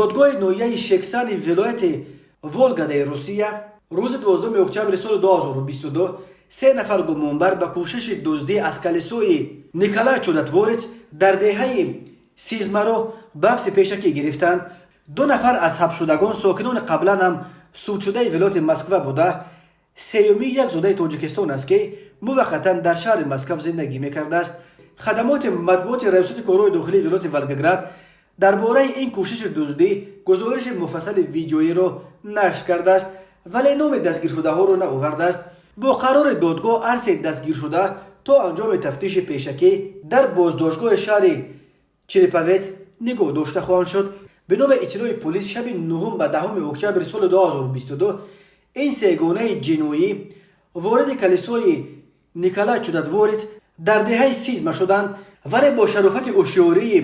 Додгоҳи ноҳияи Шексани вилояти Вологдаи Русия рӯзи 12 октябри соли 2022 се нафар гумонбар ба кӯшиши дуздӣ аз калисои Николай Чудотворец дар деҳаи Сизмаро ба ҳабси пешакӣ гирифтанд. Ду нафар аз ҳабсшудагон сокинони қаблан ҳам судшудаи вилояти Москва буда, сеюмӣ як зодаи Тоҷикистон аст, ки муваққатан дар шаҳри Москав зиндагӣ мекардааст. Хадамоти матбуоти Раёсати корҳои дохилии вилояти Волгоград дар бораи ин кӯшиши дуздӣ гузориши муфассали видеоиро нашр кардааст, вале номи дастгиршудаҳоро наовардааст. Бо қарори додгоҳ ҳар се дастгиршуда то анҷоми тафтиши пешакӣ дар боздоштгоҳи шаҳри Череповец нигоҳ дошта хоҳанд шуд. Бино ба иттилои полис, шаби 9 ба 10 октябри соли 2022 ин сегонаи ҷиноӣ вориди калисои Николай Чудотворец дар деҳаи Сизма шуданд, вале бо шарофати ҳушёрии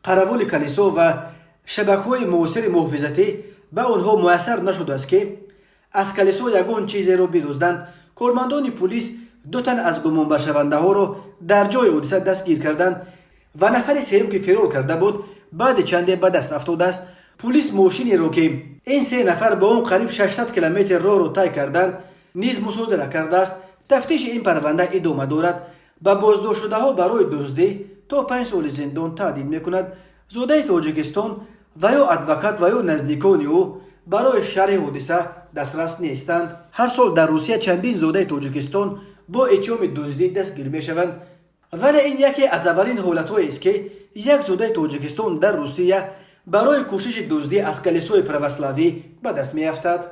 қаравули калисо ва шабакаҳои муосири муҳофизатӣ ба онҳо муяссар нашудааст, ки аз калисо ягон чизеро бидузданд. Кормандони пулис ду тан аз гумонбаршавандаҳоро дар ҷои ҳодиса дастгир карданд ва нафари сеюм, ки фирор карда буд, баъди чанде ба даст афтодааст. Пулис мошинеро, ки ин се нафар ба он қариб 600 километр роҳро тай карданд, низ мусодира кардааст. Тафтиши ин парванда идома дорад. Ба боздоштшудаҳо барои дуздӣ то 5 соли зиндон таҳдид мекунад. Зодаи Тоҷикистон ва ё адвокат ва ё наздикони ӯ барои шарҳи ҳодиса дастрас нестанд. Ҳар сол дар Русия чандин зодаи Тоҷикистон бо иттиҳоми дуздӣ дастгир мешаванд, вале ин яке аз аввалин ҳолатҳоест, ки як зодаи Тоҷикистон дар Русия барои кӯшиши дуздӣ аз калисои православӣ ба даст меафтад.